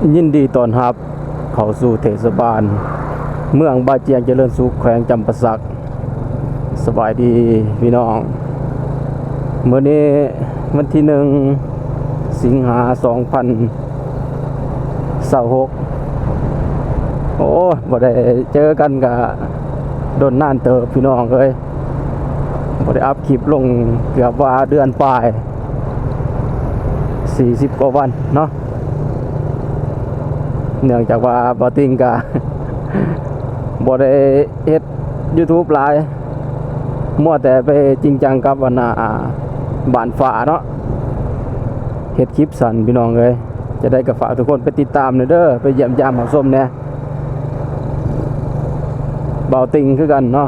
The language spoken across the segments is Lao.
ຍິນດີຕ້ອນຮັບເຂົ້າສູ່ເທດສະບານເມືອງບາຈຽງຈະເລີນສຸກ ແຂວງຈຳປາສັກ. ສະບາຍດີພີ່ນ້ອງ, ມື້ນີ້ວັນທີໜຶ່ງ ສິງຫາ ສອງພັນຊາວຫົກ. ໂອ້ ບໍ່ໄດ້ເຈີກັນກະດົນນານເຕີບພີ່ນ້ອງເອີຍ, ບໍ່ໄດ້ອັບຄລິບລົງເກືອບວ່າເດືອນປາຍ ສີ່ສິບກວ່າວັນເນາະ. ເນື່ອງຈາກວ່າບ່າວຕິງກະບໍ່ໄດ້ເຮັດຢູທູບຫຼາຍ, ມົວແຕ່ໄປຈິງຈັງກັບອັນນ່າບ້ານຟ້າເນາະ, ເຮັດຄລິບສັ້ນພີ່ນ້ອງເອີຍ. ຈະໄດ້ກໍຝາກທຸກຄົນໄປຕິດຕາມແດ່ເດີ, ໄປຢ້ຽມຢາມເຮົາຊົມແດ່. ບ່າວຕິງຄືກັນເນາະ.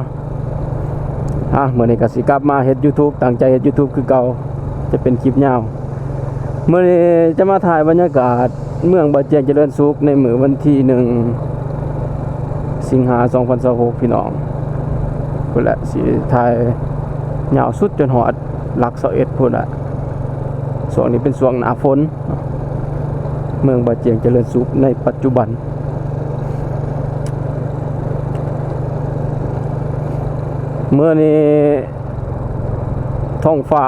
ອ່ະ ມື້ນີ້ກໍຊິກັບມາເຮັດຢູທູບ, ຕັ້ງໃຈເຮັດຢູທູບຄືເກົ່າ, ຈະເປັນຄລິບຍາວ. ມື້ນີ້ຈະມາຖ່າຍບັນຍາກາດເມືອງບາຈຽງຈະເລີນສຸກ ໃນມື້ວັນທີໜຶ່ງ ສິງຫາ ສອງພັນຊາວຫົກ ພີ່ນ້ອງ. ພຸ້ນແຫຼະ ຊິຖ່າຍຍາວສຸດຈົນຮອດຫຼັກຊາວເອັດພຸ້ນແຫຼະ. ຊ່ວງນີ້ເປັນຊ່ວງໜ້າຝົນ ເມືອງບາຈຽງຈະເລີນສຸກໃນປັດຈຸບັນ. ມື້ນີ້ທ້ອງຟ້າ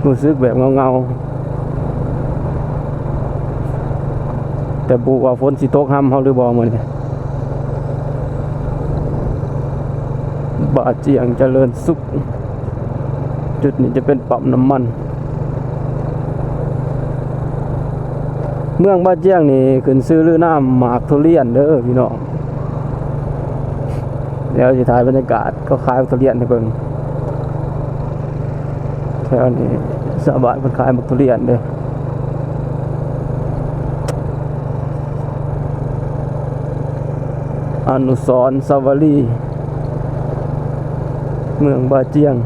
ຮູ້ສຶກແບບເງົາໆ ແຕ່ບໍ່ຮູ້ວ່າຝົນຊິຕົກຮຳເຮົາຫຼືບໍ່ມື້ນີ້. ບາຈຽງຈະເລີນສຸກ. ຈຸດນີ້ຈະເປັນປ້ຳນ້ຳມັນ. ເມືອງບາຈຽງນີ້ຂຶ້ນຊື່ລືນາມໝາກທຸລຽນເດີພີ່ນ້ອງ. ດຽວຊິຖ່າຍບັນຍາກາດເຂົາຂາຍໝາກທຸລຽນໃຫ້ເບິ່ງ. ແຖວນີ້ຊາວບ້ານເພິ່ນຂາຍໝາກທຸລຽນເດ້. ອະນຸສອນສາວະລີ ເມືອງບາຈຽງ.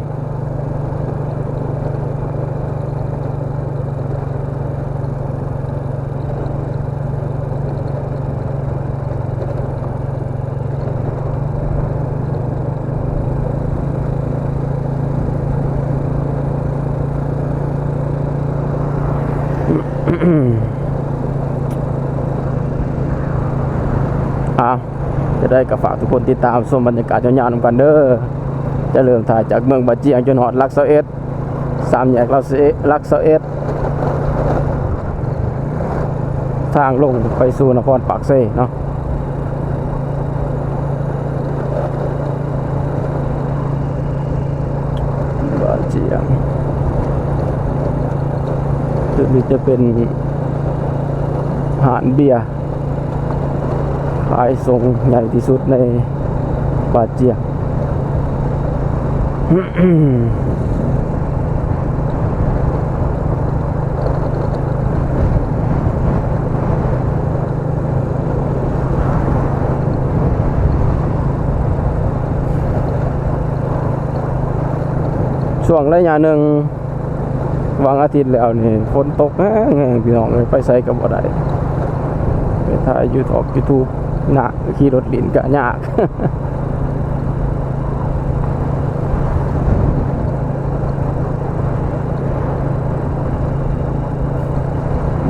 ອ່າ ຈະໄດ້ກໍຝາກທຸກຄົນຕິດຕາມຊົມບັນຍາກາດຍາວໆນຳກັນເດີ. ຈະເລີ່ມຖ່າຍຈາກເມືອງບາຈຽງຈົນຮອດຫຼັກຊາວເອັດ ສາມແຍກຫຼັກຊາວເອັດ ທາງລົງໄປສູ່ນະຄອນປາກເຊເນາະ. ບາຈຽງ ຈຸດນີ້ຈະເປັນຮ້ານເບຍ ຂາຍສົ່ງໃຫຍ່ທີ່ສຸດໃນບາຈຽງ. ຊ່ວງໄລຍະໜຶ່ງ ຫວ່າງອາທິດແລ້ວນີ້ ຝົນຕົກແຮງໆ ພີ່ນ້ອງເອີຍ, ໄປໃສກໍບໍ່ໄດ້, ໄປຖ່າຍຢູທອກຢູທູບຍາກ, ຂີ່ລົດຫຼິ້ນກໍຍາກ.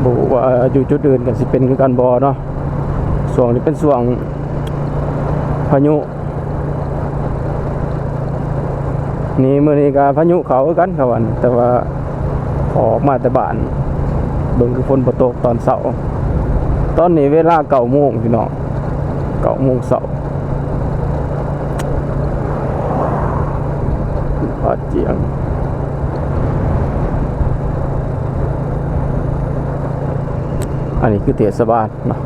ບໍ່ຮູ້ວ່າຢູ່ຈຸດອື່ນກໍຊິເປັນຄືກັນບໍ່ເນາະ. ຊ່ວງນີ້ເປັນຊ່ວງພາຍຸ. ນີ້ ມື້ນີ້ກໍພາຍຸເຂົ້າຄືກັນ ເຂົາວ່າ, ແຕ່ວ່າອອກມາແຕ່ບ້ານ ເບິ່ງຄືຝົນບໍ່ຕົກຕອນເຊົ້າ. ຕອນນີ້ເວລາເກົ້າໂມງ ພີ່ນ້ອງ, ເກົ້າໂມງເຊົ້າ. ບາດຈຽງ. ອັນນີ້ຄືເທດສະບານເນາະ.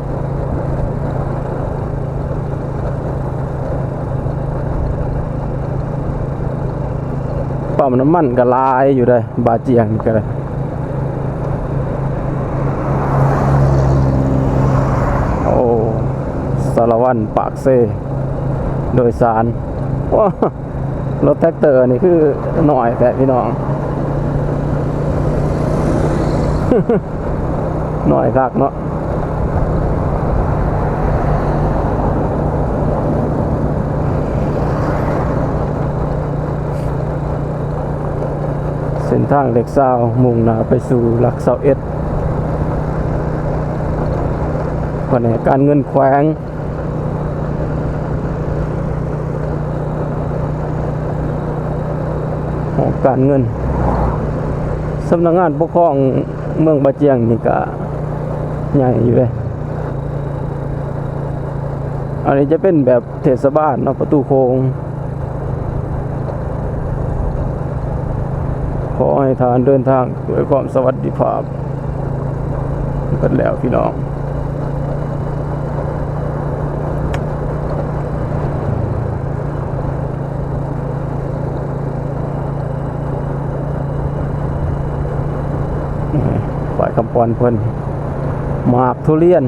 ປ້ຳນ້ຳມັນກໍຫຼາຍຢູ່ເດ້ ບາຈຽງນີ້ກໍໄດ້. ໂອ້ ສາລະວັນ ປາກເຊ ໂດຍສານ. ໂອ້ ລົດແທັກເຕີນີ້ຄືນ້ອຍແທ້ພີ່ນ້ອງ, ນ້ອຍຄັກເນາະ. ເສັ້ນທາງເລກຊາວ ມຸ່ງໜ້າໄປສູ່ຫຼັກຊາວເອັດ. ພະແນກການເງິນແຂວງ ຫ້ອງການເງິນ ສຳນັກງານປົກຄອງເມືອງບາຈຽງນີ້ກະໃຫຍ່ຢູ່ເດ້. ອັນນີ້ຈະເປັນແບບເທດສະບານເນາະ ປະຕູໂຂງ. ຂໍໃຫ້ທ່ານເດີນທາງດ້ວຍຄວາມສະຫວັດດີພາບ. ເບິດແລ້ວພີ່ນ້ອງ ປ້າຍຄຳປອນເພິ່ນ ໝາກທຸລຽນ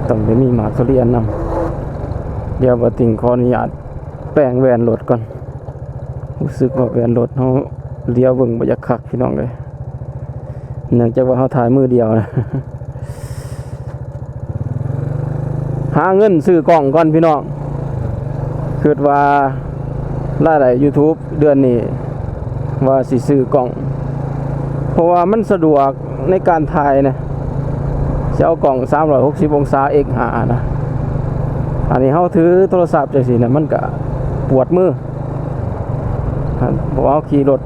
ຕ້ອງໄດ້ມີໝາກທຸລຽນນຳ. ດຽວບ່າວຕິງຂໍອະນຸຍາດແປງແວ່ນລົດກ່ອນ. ຮູ້ສຶກວ່າແວ່ນລົດເຮົາຫຼຽວເບິ່ງບໍ່ຢາກຄັກພີ່ນ້ອງເອີຍ ເນື່ອງຈາກວ່າເຮົາຖ່າຍມືດຽວນະ. ຫາເງິນຊື້ກ້ອງກ່ອນພີ່ນ້ອງ. ຄິດວ່າລາຍໄດ້ YouTube ເດືອນນີ້ ວ່າຊິຊື້ກ້ອງ ເພາະວ່າມັນສະດວກໃນການຖ່າຍນະ. ຊິເອົາກ້ອງສາມຮ້ອຍຫົກສິບອົງສາ ເອັກຫ້າ ນະ. ອັນນີ້ເຮົາຖືໂທລະສັບຈັ່ງຊີ້ນະ ມັນກະປວດມື. ເພາະວ່າເຮົາຂີ່ລົດ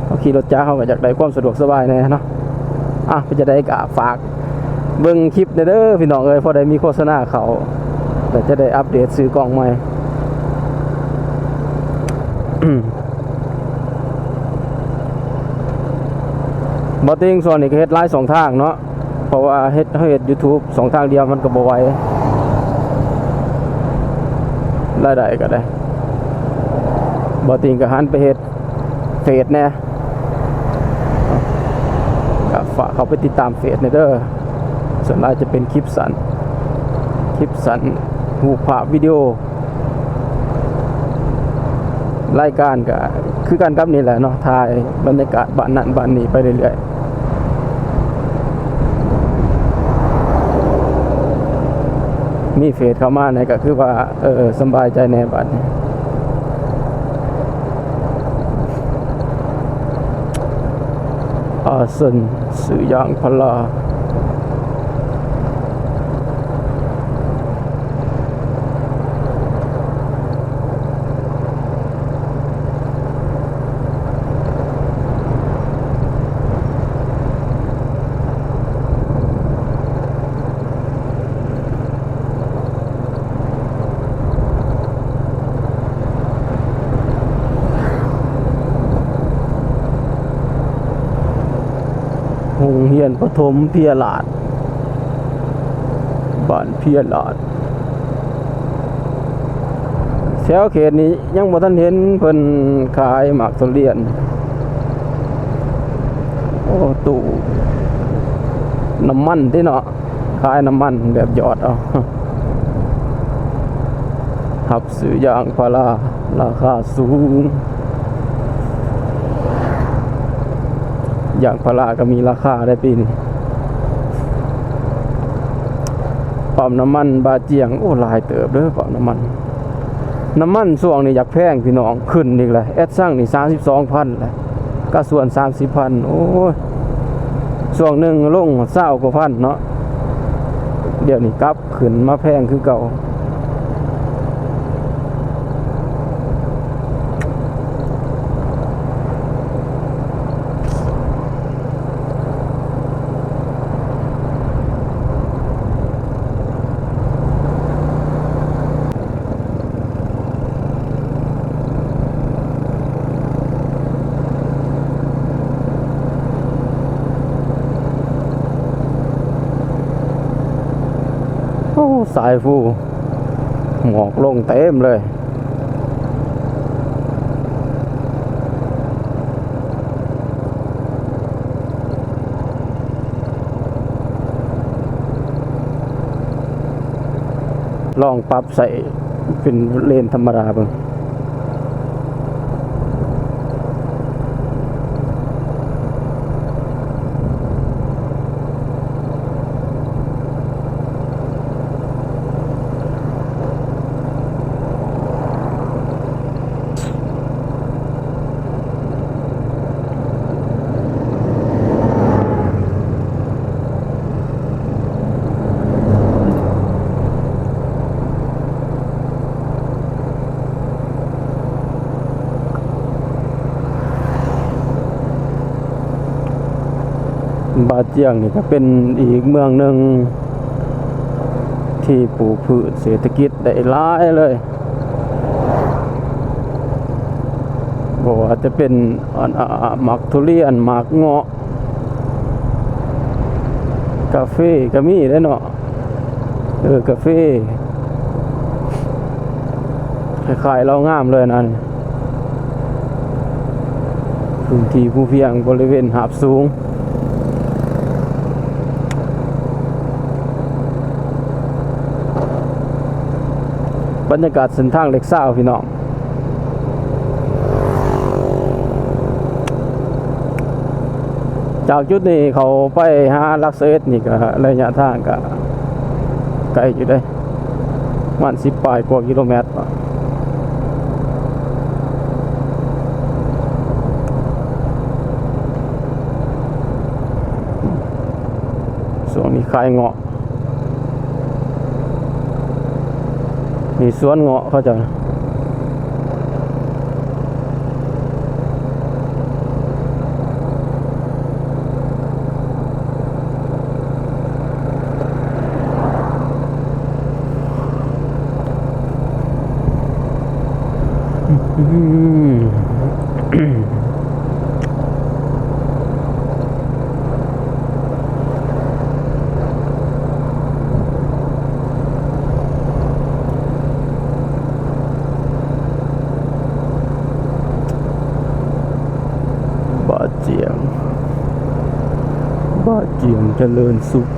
ເຮົາຂີ່ລົດຈັກ ເຮົາກໍຢາກໄດ້ຄວາມສະດວກສະບາຍແດ່ເນາະ. ອ່ະ ເປັນຈັ່ງໃດກໍຝາກເບິ່ງຄລິບແດ່ເດີພີ່ນ້ອງເອີຍ ພໍໄດ້ມີໂຄສະນາເຂົ້າ ແລ້ວຈະໄດ້ອັບເດດຊື້ກ້ອງໃໝ່. ບໍ່ຕິງ ຊ່ວງນີ້ກໍເຮັດຫຼາຍຊ່ອງທາງເນາະ. ເພາະວ່າເຮັດ ເຮົາເຮັດ YouTube ຊ່ອງທາງດຽວມັນກໍບໍ່ໄຫວ ລາຍໄດ້ກໍໄດ້. ບໍ່ຕິງກໍຫັນໄປເຮັດເຟສແດ່ ກໍຝາກເຂົ້າໄປຕິດຕາມເຟສແດ່ເດີ. ສ່ວນຫຼາຍຈະເປັນຄລິບສັ້ນ ຄລິບສັ້ນ ຮູບພາບ ວິດີໂອ. ລາຍການກໍຄືກັນກັບນີ້ແຫຼະເນາະ ຖ່າຍບັນຍາກາດບ້ານນັ້ນບ້ານນີ້ໄປເລື້ອຍໆ. ມີເຟສເຂົ້າມານີ້ກໍຄືວ່າ ເອີ ສຳບາຍໃຈແດ່ບາດນີ້. ອາເຊັນ ຊື້ຢາງພາລາ. ໂຮງຮຽນປະຖົມເພຍລາດ ບ້ານເພຍລາດ. ແຖວເຂດນີ້ຍັງບໍ່ທັນເຫັນເພິ່ນຂາຍໝາກທຸລຽນ. ໂອ້ ຕູ້ນ້ຳມັນຕິເນາະ ຂາຍນ້ຳມັນແບບຫຍອດເອົາ. ຮັບຊື້ຢາງພາລາ ລາຄາສູງ. ຢາງພາລາກໍມີລາຄາໄດ໋ປີນີ້. ປ້ຳນ້ຳມັນບາຈຽງ ໂອ້ ຫຼາຍເຕີບເດີປ້ຳນ້ຳມັນ. ນ້ຳມັນຊ່ວງນີ້ຢາກແພງພີ່ນ້ອງ ຂຶ້ນອີກແລ້ວ. ແອັດຊັງນີ້ສາມສິບສອງພັນແລ້ວ ກາຊວນສາມສິບພັນ. ໂອ້ຍ ຊ່ວງໜຶ່ງລົງຊາວກວ່າພັນເນາະ ດຽວນີ້ກັບ ຂຶ້ນມາແພງຄືເກົ່າ. ໂອ້ ສາຍຟູ ໝອກລົງເຕັມເລີຍ. ລອງປັບໃສ່ເປັນເລນທຳມະດາເບິ່ງ. ໂ ບາຈຽງນີ້ກໍເປັນອີກເມືອງໜຶ່ງທີ່ປູກພືດເສດຖະກິດໄດ້ຫຼາຍເລີຍ ບໍ່ວ່າຈະເປັນ ອັນ ອາ ໝາກທຸລຽນ ໝາກເງາະ ກາເຟກໍມີເດ້ເນາະ. ເອີ ກາເຟ ຄ້າຍໆ ລາວງາມເລີຍນະ ນີ້ ພື້ນທີ່ພູພຽງ ບໍລິເວນຫາບສູງ ບັນຍາກາດເສັ້ນທາງເລກຊາວ ພີ່ນ້ອງ. ຈາກຈຸດນີ້ເຂົ້າໄປຫາຫຼັກຊາວເອັດນີ້ກໍໄລຍະທາງກໍໄກຢູ່ເດ້ ປະມານສິບປາຍກວ່າກິໂລແມັດ. ຊ່ວງນີ້ຂາຍເງາະ ມີສວນເງາະເຂົາເຈົ້າ. ບາຈຽງ ບາຈຽງຈະເລີນສຸກ.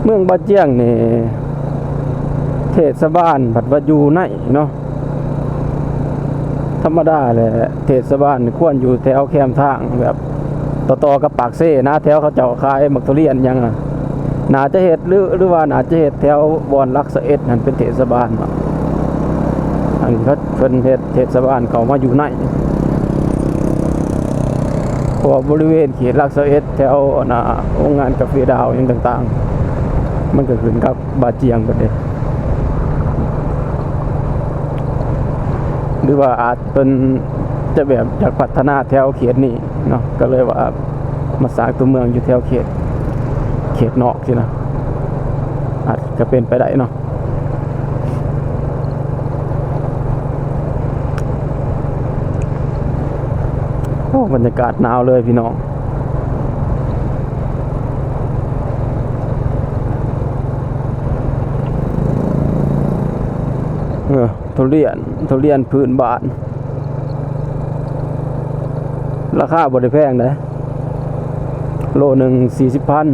ເມືອງບາຈຽງນີ້ ເທດສະບານພັດວ່າຢູ່ໃນເນາະ. ທຳມະດາແຫຼະ ເທດສະບານຄວນຢູ່ແຖວແຄມທາງ ແບບຕໍ່ໆກັບປາກເຊນະ ແຖວເຂົາເຈົ້າຂາຍໝາກທຸລຽນຫຍັງນະ ໜ້າຈະເຮັດ ຫຼື ຫຼືວ່າໜ້າຈະເຮັດແຖວບ່ອນຫຼັກຊາວເອັດຫັ້ນເປັນເທດສະບານເນາະ. ອັນນີ້ເພິ່ນເຮັດເທດສະບານເຂົ້າມາຢູ່ໃນ ເພາະວ່າບໍລິເວນເຂດຫຼັກຊາວເອັດ ແຖວ ອັນນ່າ ໂຮງງານກາເຟດາວຫຍັງຕ່າງໆ ມັນກໍຂຶ້ນກັບ ບາຈຽງເບິດເດ້ ຫຼືວ່າອາດເພິ່ນຈະແບບຢາກພັດທະນາແຖວເຂດນີ້ເນາະ ກໍເລີຍວ່າມາສ້າງຕົວເມືອງຢູ່ແຖວເຂດ ເຂດນອກຊີ້ນະ ອາດກໍເປັນໄປໄດ້ເນາະ. ໂອ້ ບັນຍາກາດໜາວເລີຍພີ່ນ້ອງ. ເອີ ທຸລຽນ ທຸລຽນພື້ນບ້ານ ລາຄາບໍ່ໄດ້ແພງເດ້ ໂລໜຶ່ງສີ່ສິບພັນ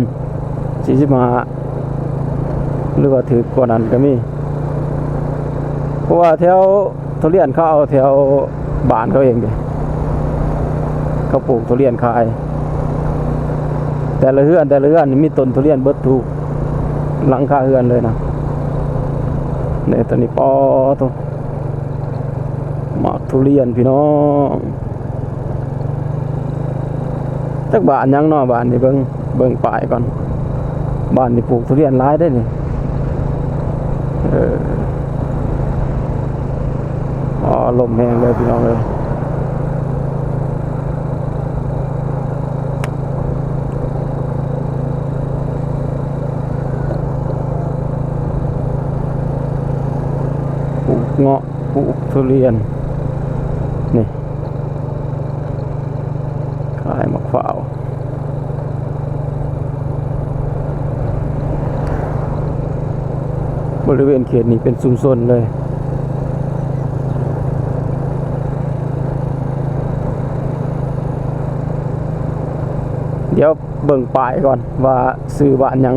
ສີ່ສິບຫ້າ ຫຼືວ່າຖືກກວ່ານັ້ນກໍມີ ເພາະວ່າແຖວ ທຸລຽນເຂົາເອົາແຖວບ້ານເຂົາເອງເດ້ ເຂົາປູກທຸລຽນຂາຍ ແຕ່ລະເຮືອນ ແຕ່ລະເຮືອນນີ້ມີຕົ້ນທຸລຽນເບິດທຸກຫຼັງຄາເຮືອນເລີຍນະ. ນີ້ ຕອນນີ້ ປໍໂທ້ ໝາກທຸລຽນພີ່ນ້ອງ. ຈັກບ້ານຫຍັງເນາະ ບ້ານນີ້ ເບິ່ງ ເບິ່ງປ້າຍກ່ອນ. ບ້ານນີ້ປູກທຸລຽນຫຼາຍເດ້ນີ້ ເອີ ອໍ ລົມແຮງເລີຍພີ່ນ້ອງເອີຍ. ປູກເງາະ ປູກທຸລຽນ ນີ້ ຂາຍໝາກພ້າວ. ບໍລິເວນເຂດນີ້ເປັນຊຸມຊົນເລີຍ. ດຽວເບິ່ງປ້າຍກ່ອນວ່າຊື່ບ້ານຫຍັງ.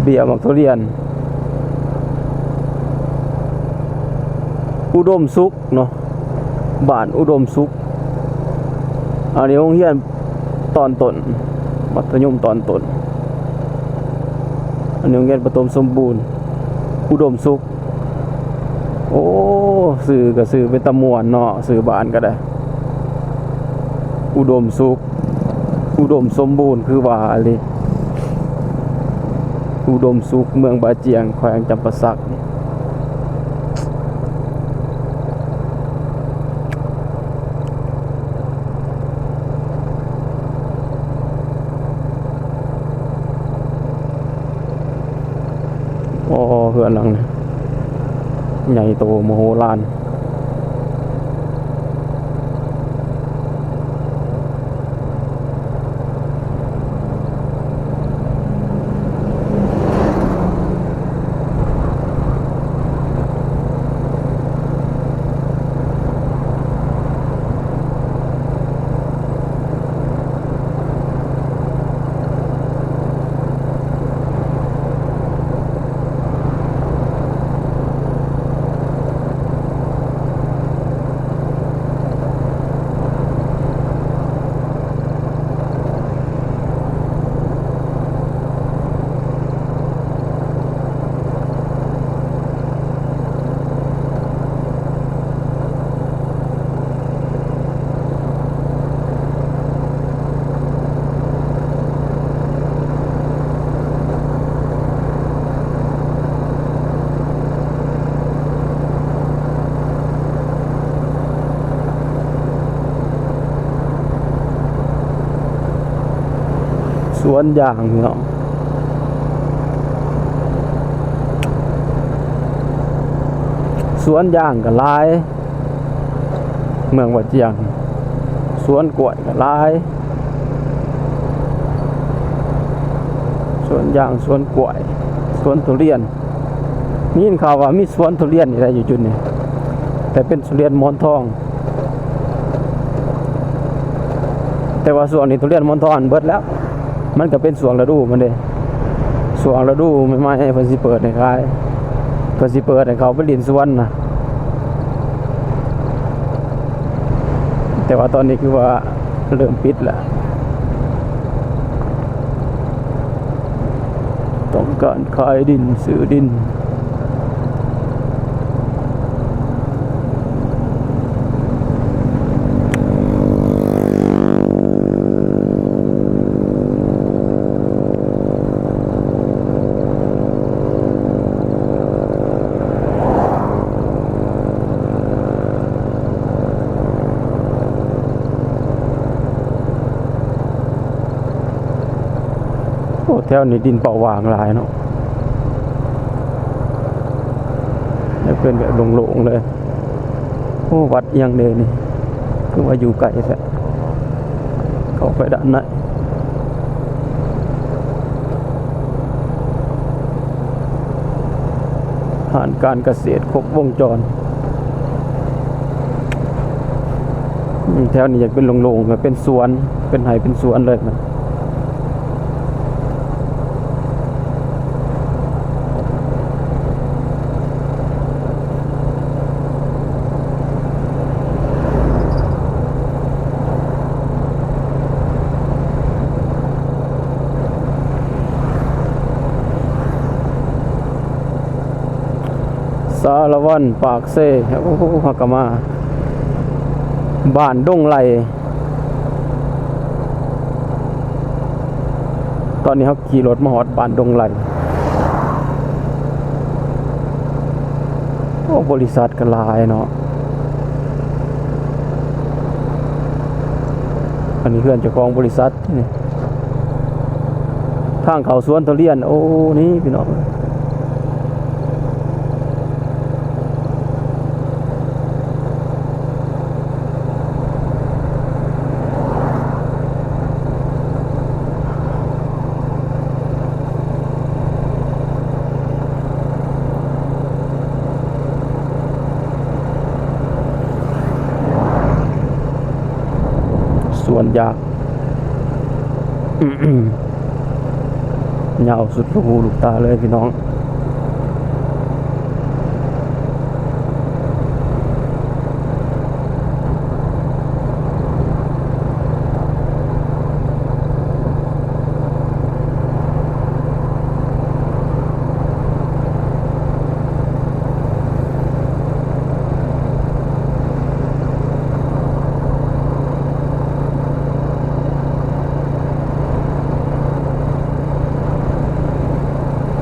ເບ້ຍໝາກທຸລຽນ ອຸດົມສຸກເນາະ ບ້ານອຸດົມສຸກ. ອັນນີ້ໂຮງຮຽນຕອນຕົ້ນ ມັດທະຍົມຕອນຕົ້ນ. ອັນນີ້ໂຮງຮຽນປະຖົມສົມບູນ ອຸດົມສຸກ. ໂອ້ ຊື່ກໍຊື່ເປັນຕາມ່ວນເນາະ ຊື່ບ້ານກໍໄດ້ ອຸດົມສຸກ ອຸດົມສົມບູນ ຄືວ່າອີ່ຫຼີ. ອຸດົມສຸກ ເມືອງບາຈຽງ ແຂວງຈຳປາສັກ. ໂອ້ ເຮືອນຫຼັງນີ້ໃຫຍ່ໂຕມະໂຫລານ. ສວນຢາງເນາະ ສວນຢາງກໍຫຼາຍ ເມືອງບາຈຽງ ສວນກ້ວຍກໍຫຼາຍ ສວນຢາງ ສວນກ້ວຍ ສວນທຸລຽນ. ໄດ້ຍິນຂ່າວວ່າມີສວນທຸລຽນນີ້ແຫຼະຢູ່ຈຸດນີ້ ແຕ່ເປັນທຸລຽນໝອນທອງ. ແຕ່ວ່າຊ່ວງນີ້ທຸລຽນໝອນທອງເບິດແລ້ວ ມັນກໍເປັນຊ່ວງລະດູມັນເດ້. ຊ່ວງລະດູໃໝ່ໆ ເພິ່ນຊິເປີດໃຫ້ຂາຍ ເພິ່ນຊິເປີດໃຫ້ເຂົ້າໄປຫຼິ້ນສວນນະ. ແຕ່ວ່າຕອນນີ້ຄືວ່າເລີ່ມປິດແລ້ວ. ຕ້ອງການຂາຍດິນ ຊື້ດິນ. ໂອ້ ແຖວນີ້ດິນເປົ່າຫວ່າງຫຼາຍເນາະ ແລ້ວເປັນແບບໂລ່ງໆເລີຍ. ໂອ້ ວັດອີ່ຫຍັງເດນີ້ ຄືວ່າຢູ່ໄກແທ້ ເຂົ້າໄປດ້ານໃນ. ຮ້ານການກະເສດຄົບວົງຈອນ. ອືມ ແຖວນີ້ຢາກເປັນໂລ່ງໆ ເປັນສວນ ເປັນໄຮ່ເປັນສວນເລີຍ. ສາລະວັນ ປາກເຊ. ໂອ້ ເຮົາກໍມາບ້ານດົງໄຫຼ. ຕອນນີ້ເຮົາຂີ່ລົດມາຮອດບ້ານດົງໄຫຼ. ໂອ້ ບໍລິສັດກໍຫຼາຍເນາະ. ອັນນີ້ເຮືອນເຈົ້າຂອງບໍລິສັດນີ້. ທາງເຂົ້າສວນທຸລຽນ. ໂອ້ ນີ້ພີ່ນ້ອງ. ສວນຢາງ ຍາວສຸດລູກຫູລູກຕາເລີຍພີ່ນ້ອງ. ໂ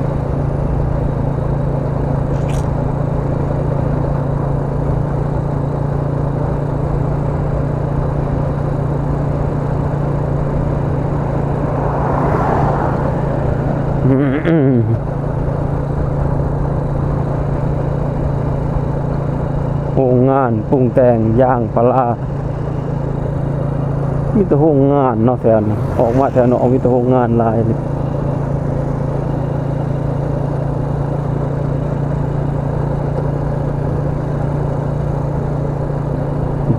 ໂຮງງານປຸງແຕ່ງຢາງພາລາ ມີແຕ່ໂຮງງານເນາະແຖວນີ້ ອອກມາແຖວນອກມີແຕ່ໂຮງງານຫຼາຍ.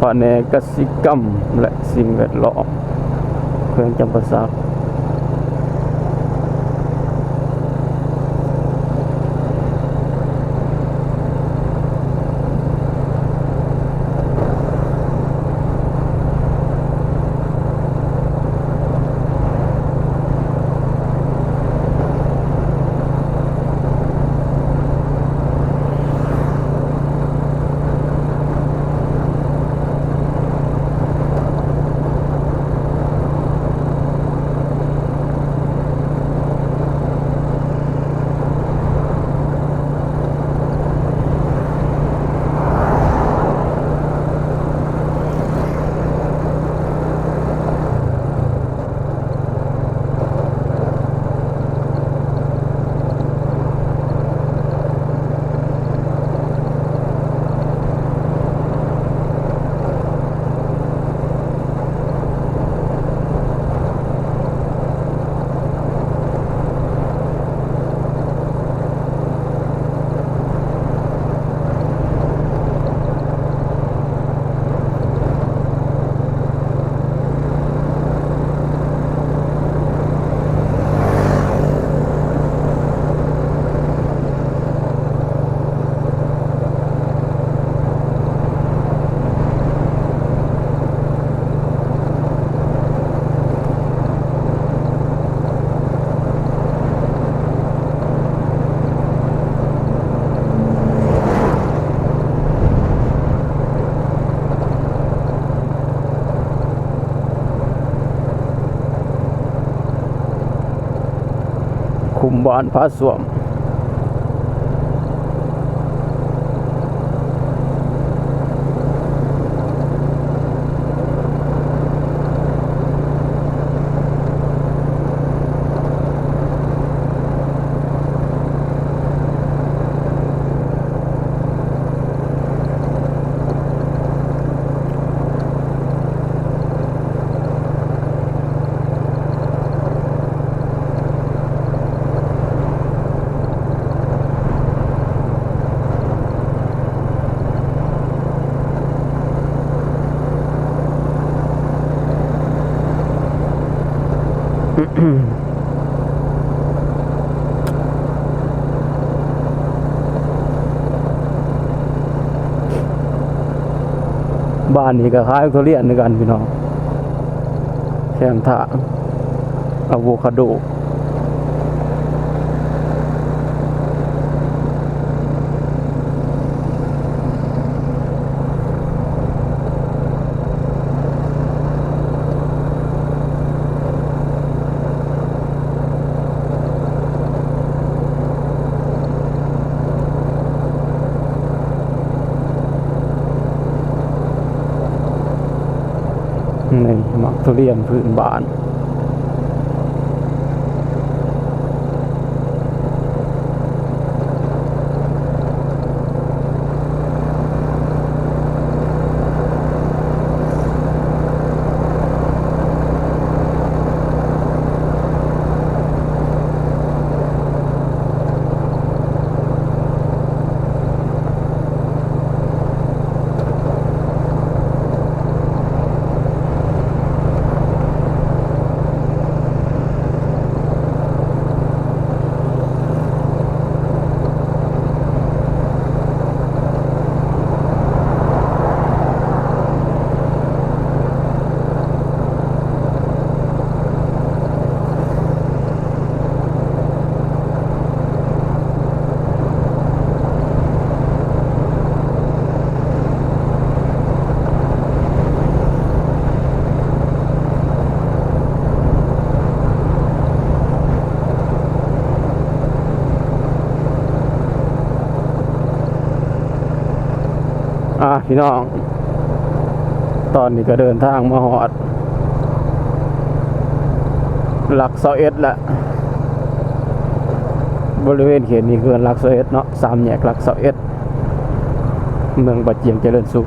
ພະແນກກະສິກຳ ແລະ ສິ່ງແວດລ້ອມ ແຂວງຈຳປາສັກ. ຄຸ້ມບ້ານຜາສ້ວມ. ບ້ານນີ້ກໍຂາຍທຸລຽນຄືກັນພີ່ນ້ອງ ແຄມທາງ ອາໂວຄາໂດ. ນີ້ ໝາກທຸລຽນພື້ນບ້ານ. ອ່າ ພີ່ນ້ອງ ຕອນນີ້ກໍເດີນທາງມາຮອດຫຼັກຊາວເອັດແລ້ວ. ບໍລິເວນເຂດນີ້ຄືຫຼັກຊາວເອັດເນາະ ສາມແຍກຫຼັກຊາວເອັດ ເມືອງບາຈຽງຈະເລີນສຸກ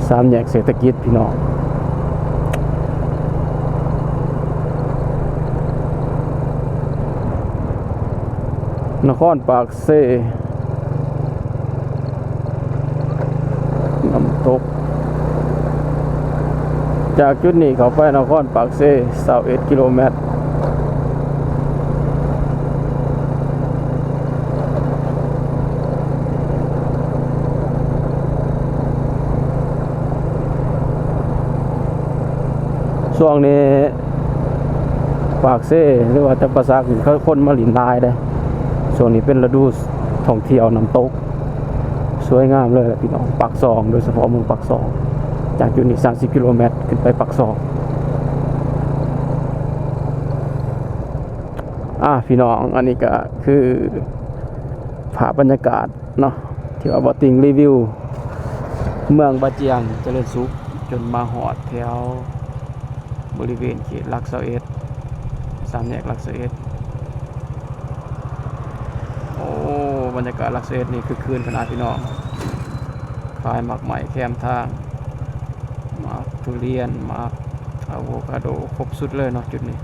ສາມແຍກເສດຖະກິດພີ່ນ້ອງ. ນະຄອນປາກເຊ ນ້ຳຕົກ ຈາກຈຸດນີ້ເຂົ້າໄປນະຄອນປາກເຊ ຊາວເອັດກິໂລແມັດ. ຊ່ວງນີ້ປາກເຊ ຫຼືວ່າຈຳປາສັກນີ້ ເຂົາ ຄົນມາຫຼິ້ນຫຼາຍເດ້. ຊ່ວງນີ້ເປັນລະດູທ່ອງທ່ຽວນ້ຳຕົກ ສວຍງາມເລີຍແຫຼະພີ່ນ້ອງ. ປາກຊ່ອງ ໂດຍສະເພາະເມືອງປາກຊ່ອງ ຈາກຈຸດນີ້ສາມສິບກິໂລແມັດ ຂຶ້ນໄປປາກຊ່ອງ. ອ່າ ພີ່ນ້ອງ ອັນນີ້ກະຄືພາບບັນຍາກາດເນາະ ທີ່ວ່າບ່າວຕິ່ງຣີວິວເມືອງບາຈຽງຈະເລີນສຸກ ຈົນມາຮອດແຖວບໍລິເວນເຂດຫຼັກຊາວເອັດ ສາມແຍກຫຼັກຊາວເອັດ. ໂອ້ ບັນຍາກາດຫຼັກຊາວເອັດນີ້ຄຶກຄື້ນຂະໜາດພີ່ນ້ອງ ຂາຍໝາກໄມ້ແຄມທາງ ໝາກທຸລຽນ ໝາກອາໂວຄາໂດ ຄົບຊຸດເລີຍເນາະຈຸດນີ້.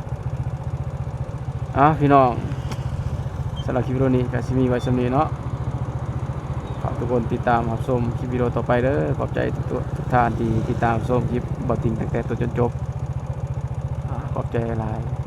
ອ່າ ພີ່ນ້ອງ ສຳລັບຄລິບວິດີໂອນີ້ກະຊິມີໄວ້ສ່ຳນີ້ເນາະ. ຝາກທຸກຄົນຕິດຕາມຮັບຊົມຄລິບວິດີໂອຕໍ່ໄປເດີ. ຂອບໃຈທຸກໆ ທຸກທ່ານທີ່ຕິດຕາມຊົມຄລິບບ່າວຕິ່ງຕັ້ງແຕ່ຕົ້ນຈົນຈົບ. ອ່າ ຂອບໃຈຫຼາຍໆ.